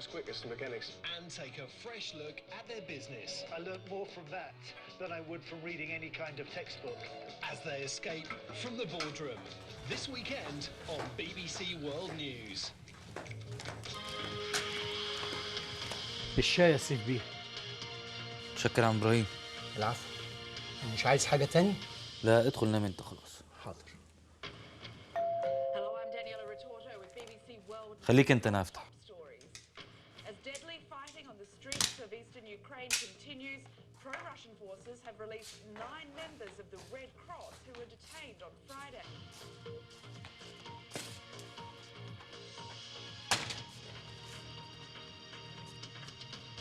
world's quickest mechanics. And take a fresh look at their business. I learnt more from that than I would from reading any kind of textbook. As they escape from the boardroom. This weekend on BBC World News. الشاي يا سيف بيه. متشكر يا عم ابراهيم. العفو. مش عايز حاجة تاني؟ لا، ادخل نام انت خلاص. حاضر. Hello, I'm Daniela Retorto with BBC World خليك انت، انا هفتح. Stories. As deadly fighting on the streets of eastern Ukraine continues, pro-Russian forces have released 9 members of the Red Cross who were detained on Friday.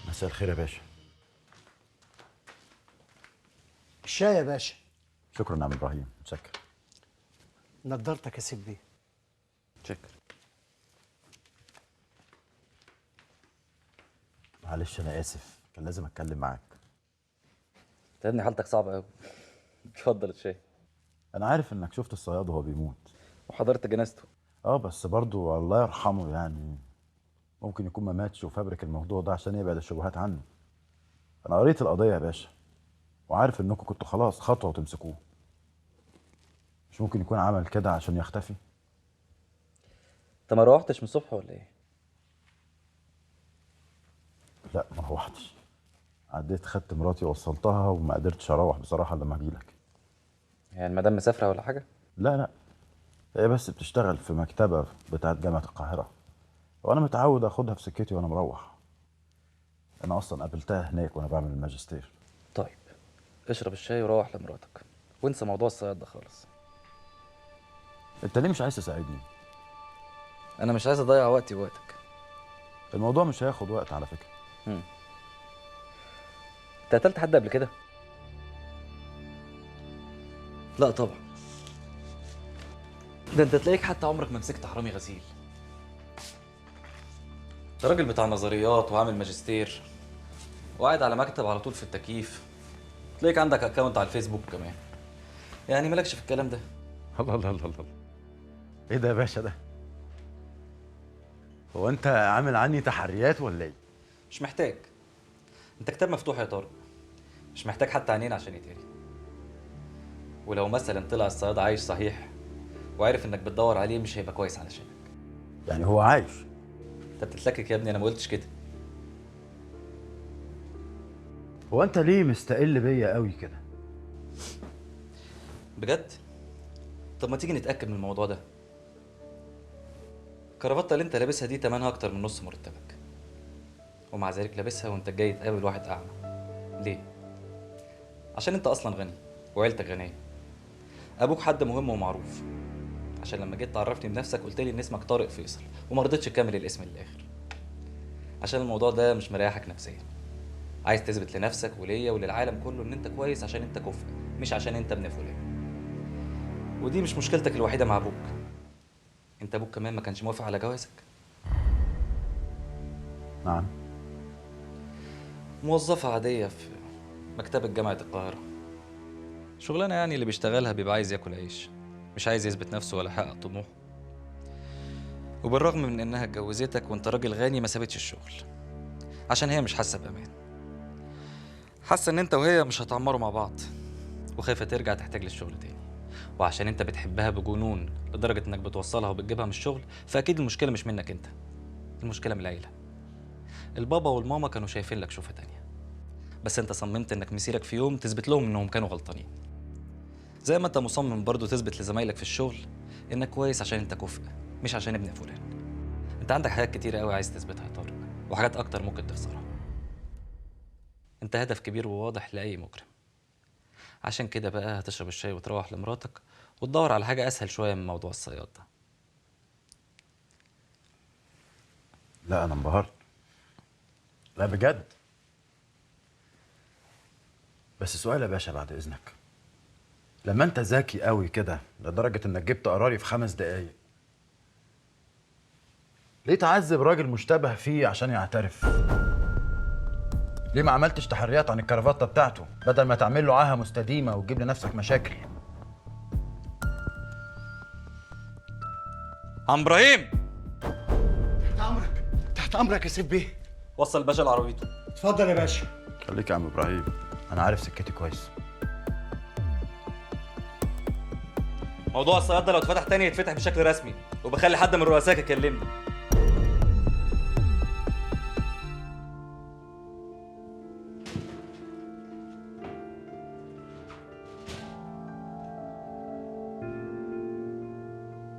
مساء الخير يا باشا. الشاي يا باشا. شكرا يا عم ابراهيم، متشكر. نضارتك يا سيف بيه. متشكر. معلش انا اسف، كان لازم اتكلم معاك. انت يا ابني حالتك صعبة قوي. اتفضل الشاي. انا عارف انك شفت الصياد وهو بيموت وحضرت جنازته. بس برضو الله يرحمه، يعني ممكن يكون ما ماتش وفبرك الموضوع ده عشان يبعد الشبهات عنه. انا قريت القضية يا باشا وعارف انكم كنتوا خلاص خطوة وتمسكوه. مش ممكن يكون عمل كده عشان يختفي؟ انت ما روحتش من الصبح ولا ايه؟ لا ما روحتش، عديت خدت مراتي ووصلتها وما قدرتش اروح بصراحة لما اجيلك. يعني المدام مسافرة ولا حاجة؟ لا لا، هي بس بتشتغل في مكتبه بتاعت جامعه القاهرة، وانا متعود اخدها في سكتي وانا مروح. انا اصلا قابلتها هناك وانا بعمل الماجستير. طيب اشرب الشاي وروح لمراتك وانسى موضوع الصياد ده خالص. انت ليه مش عايز تساعدني؟ انا مش عايز اضيع وقتي ووقتك. الموضوع مش هياخد وقت على فكرة. انت قتلت حد قبل كده؟ لا طبعا، ده انت تلاقيك حتى عمرك ما مسكت حرامي غسيل. انت راجل بتاع نظريات وعامل ماجستير وقاعد على مكتب على طول في التكييف، تلاقيك عندك account على الفيسبوك كمان، يعني مالكش في الكلام ده. الله الله الله الله، ايه ده يا باشا ده؟ هو انت عامل عني تحريات ولا ايه؟ مش محتاج، انت كتاب مفتوح يا طارق، مش محتاج حتى عينين عشان يتقري. ولو مثلا طلع الصياد عايش صحيح وعرف انك بتدور عليه مش هيبقى كويس علشانك. يعني هو عايش؟ انت بتتلكك يا ابني، انا ما قلتش كده. هو انت ليه مستقل بيا قوي كده؟ بجد؟ طب ما تيجي نتاكد من الموضوع ده. الكرافته اللي انت لابسها دي تمنها اكتر من نص مرتبك، ومع ذلك لابسها وانت جاي تقابل واحد اعمى. ليه؟ عشان انت اصلا غني وعيلتك غنية، ابوك حد مهم ومعروف. عشان لما جيت تعرفني بنفسك قلت لي ان اسمك طارق فيصل وما رضيتش تكمل الاسم للاخر، عشان الموضوع ده مش مريحك نفسيا. عايز تثبت لنفسك وليا وللعالم كله ان انت كويس عشان انت كفء، مش عشان انت ابن فلان. ودي مش مشكلتك الوحيدة مع ابوك، انت ابوك كمان ما كانش موافق على جوازك. نعم. موظفة عادية في مكتبه جامعه القاهرة، شغلانة يعني اللي بيشتغلها بيبقى عايز ياكل عيش، مش عايز يثبت نفسه ولا يحقق طموحه. وبالرغم من انها اتجوزتك وانت راجل غني ما سابتش الشغل، عشان هي مش حاسه بامان، حاسه ان انت وهي مش هتعمروا مع بعض، وخايفة ترجع تحتاج للشغل تاني. وعشان انت بتحبها بجنون لدرجة انك بتوصلها وبتجيبها من الشغل، فاكيد المشكلة مش منك انت، المشكلة من العيلة. البابا والماما كانوا شايفين لك شوفه تانية، بس انت صممت انك مسيرك في يوم تثبت لهم انهم كانوا غلطانين. زي ما انت مصمم برضو تثبت لزمايلك في الشغل انك كويس عشان انت كفء، مش عشان ابن فلان. انت عندك حاجات كتيرة قوي عايز تثبتها يا طارق، وحاجات اكتر ممكن تخسرها. انت هدف كبير وواضح لاي مجرم. عشان كده بقى هتشرب الشاي وتروح لمراتك وتدور على حاجة اسهل شوية من موضوع الصياد ده. لا انا انبهرت، لا بجد. بس سؤال يا باشا بعد اذنك، لما انت ذكي قوي كده لدرجة انك جبت قراري في 5 دقايق، ليه تعذب راجل مشتبه فيه عشان يعترف؟ ليه ما عملتش تحريات عن الكرافته بتاعته بدل ما تعمل له عاهة مستديمه وتجيب لنفسك مشاكل؟ عم ابراهيم، تحت امرك، تحت تحت امرك يا سيف بيه. وصل الباشا لعربيته. اتفضل يا باشا. خليك يا عم ابراهيم، انا عارف سكتي كويس. موضوع الصياد ده لو اتفتح تاني يتفتح بشكل رسمي، وبخلي حد من رؤسائك يكلمني.